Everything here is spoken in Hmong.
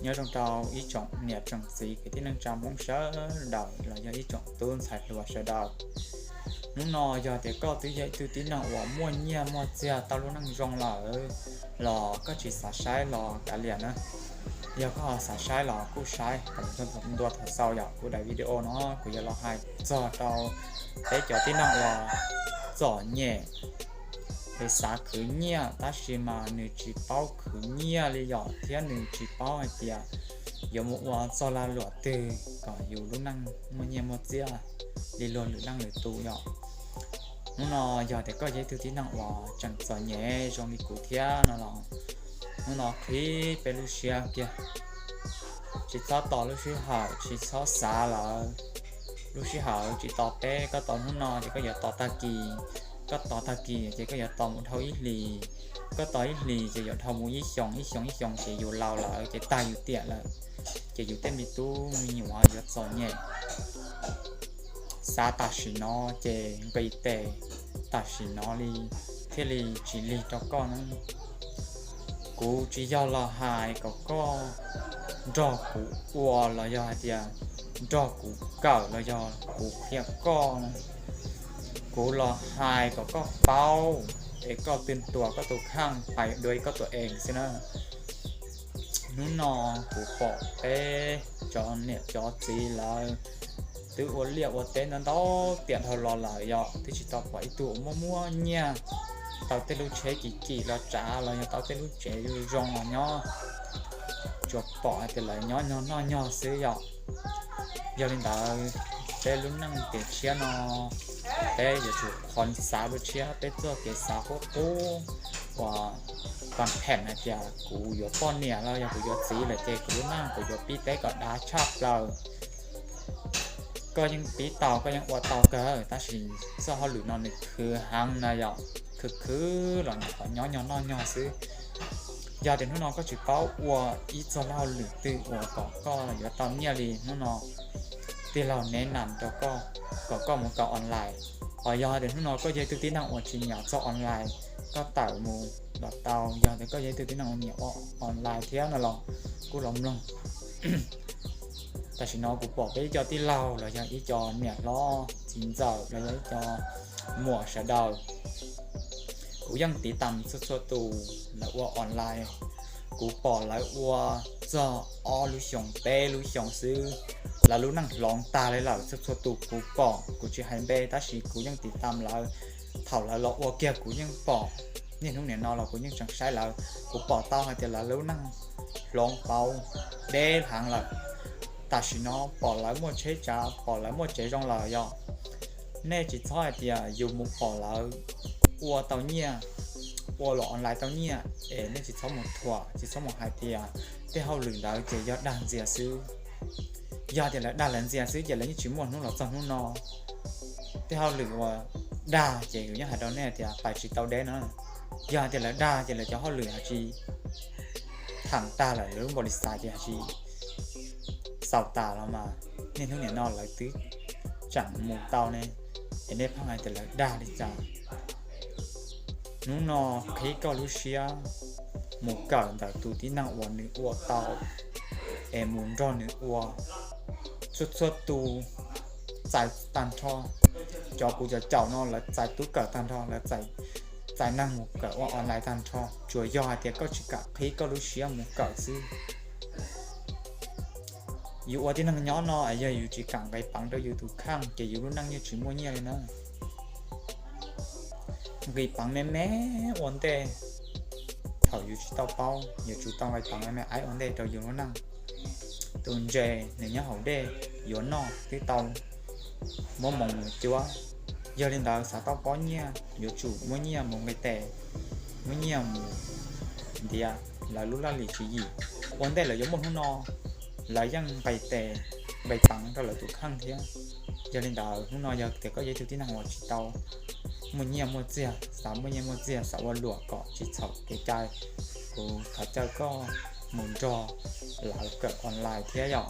Nyob zoo rau ib tsoom niam tsoom txiv kwv tij neej tsa Hmoob sawv daws los yog ib tsoom tub ntxhais hluas sawv daws. Hnub no yog tias koj twb yog ib tug tib neeg uas muaj nyiaj muaj txiag tau lub neej zoo lawm los koj tsis xav saib los kav liam na. Yog koj ho xav saib los kuj saib, kom ntua thaum xaus yom, kuv daim video no kuv yuav los hais txog rau peb cov tib neeg uas txom nyem es xav khwv nyiaj tab sis mas nws tsis paub khwv nyiaj li yom, thiab nws tsis paub hais tias yuav mus ua txoj lag luam twg kom yus lub neej muaj nyiaj muaj txiag li luag lwm leej lwm tus yom. Hnub no yog tias koj yog ib tug tib neeg uas tseem txom nyem zoo li kuv thiab no los, hnub no qhib peb lub siab kiag, tsis txhob tos lub sij hawm, tsis txhob xav lawm. Lub sij hawm tsis tos peb, koj tos hnub no ces koj yuav tos tag kis, koj tos tag kis ces koj yuav tos mus dhau ib hlis, koj tos ib hlis ces yuav dhau mus ib xyoos, ib xyoos ib xyoos ces yus laus lawm ces tag yus tiam lawm, ces yus tej me tub me nyuam yuav txom nyem. Xav tam sim no ces nqis tes tam sim no li thiaj li tsis lig rau koj na. Kuv tsis yog los hais kom koj nrog kuv ua los yog hais tias nrog kuv kawm los yog kuv qhia koj. Kuv los hais kom koj paub es koj twb tuav koj tus kheej pais dua koj tus ees xwb na. Hnub no kuv pom peb cov niam cov txiv lawv twb ua liaj ua teb ntau ntau tiam dhau los lawm yom, twb tsis tau pom ib tug uas muaj muaj nyiaj, tau tej lub tsheb kim kim los tsav los yog tau tej lub tsev zoo los nyob, tsuas pom hais tias lawv nyob nyog noj nyog xwb yom. Yog li ntawd, peb lub neej kev tshiab no peb yuav tsum qhov xav dua tshiab, peb txoj kev xav qub qub uas pam phem hais tias kuv yuav poj niam los yog kuv yuav txiv lawm ces kuv lub neej kuv yuav pib teb kom dav tshaj plaws. Koj yeej pib tau, koj yeej ua tau kawg, tab sis txoj hauj lwm no nws khwv heev na yom, khwv khwv los nws qhov nyob nyog noj nyog xwb. Yog tias hnub no koj tsis paub ua ib txoj hauj lwm twg uas kom koj yuav tau nyiaj li hnub no, tij laug neb nam rau koj kom koj mus kaw online. Hos yog tias hnub no koj yog ib tug tib neeg uas tsis nyiam txog online, koj tawm mus los tau. Yog tias koj yog ib tug tib neeg uas nyiam ua online thiab no los kuj los mloog. Tam sim no kuv pom peb ib co tij laug los yog ib co niam hlob txiv ntxawm los yog ib co muam sawv daws, kuv yeej tiv tam txhua txhua tus lawv ua online. Kuv pom lawv ua txog ob lub xyoos peb lub xyoos xwb, lawv lub neej hloov tag li lawm txhua txhua tus kuv pom. Kuv tsis hais npe tab sis kuv yeej tiv tam lawv. Thaum lawv los ua kiag kuv yeej pom, niaj hnub nim no los kuv yeej tseem saib lawv. Kuv pom tau hais tias lawv lub neej hloov pauv deb heev lawm. Tam sim no pom lawv muaj tsheb tsav, pom lawv muaj tsev zoo lawm yom. Nej tsis txhob hais tias yus mus pom lawv ua tau nyiaj, ua los online tau nyiaj es nej tsis txhob mus thuam, tsis txhob mus hais tias tej hauj lwm ntawd ces yog dag ntxias xwb. Yog tias lawv dag lawv ntxias xwb ces lawv yeej tsis muaj hnub los txog hnub no. Tej hauj lwm uas dag ces kuv yeej hais rau nej tias pais tsis tau deb no. Yog tias lawv dag ces lawv cov hauj lwm haj tsis tham tag lawm, lub npaum li xav ces haj tsis xaus tas los mas, niaj hnub nim no lawv twb tseem mus tau ne, es nej pheej hais tias lawv dag li cas? Hnub no qhib koj lub siab mus kawm ntawm tus tib neeg uas nws ua tau, es mus nrog nws ua. Txhua txhua tus txais tag nrho, cov kuv cov caum no lawv txais tub kawm tag nrho, lawv txais neeg mus kawm ua online tag nrho, tsuas yog hais tias koj tsis kam qhib koj lub siab mus kawm xwb. Yus ua tib neeg nyob no es yog yus tsis kam nqis peev rau yus tus kheej ces yus lub neej yeej tsis muaj nyiaj li na. Nqis peev me me ua ntej, thaum yus tsis tau paub yuav tsum tau nqis peev me me aib ua ntej rau yus lub neej. Tus ntses nws nyob hauv dej yuav noj twb tau muab moo mus cuab. Yog li ntawd xav tau pob nyiaj yuav tsum muab nyiaj mus nqis tes, muab nyiaj mus ntiav lawv lub laj lim tswv yim. Ua ntej lawv yuav muaj hnub no, lawv yeej nqis tes nqis peev rau lawv tus kheej thiab. Yog li ntawd hnub no yog tias koj yog ib tug tib neeg uas tsis tau muaj nyiaj muaj txiag, xav muaj nyiaj muaj txiag, xav ua luam kom tsis txhaum kev cai, kuv thov caw koj mus nrog lawv kawm online thiab yom.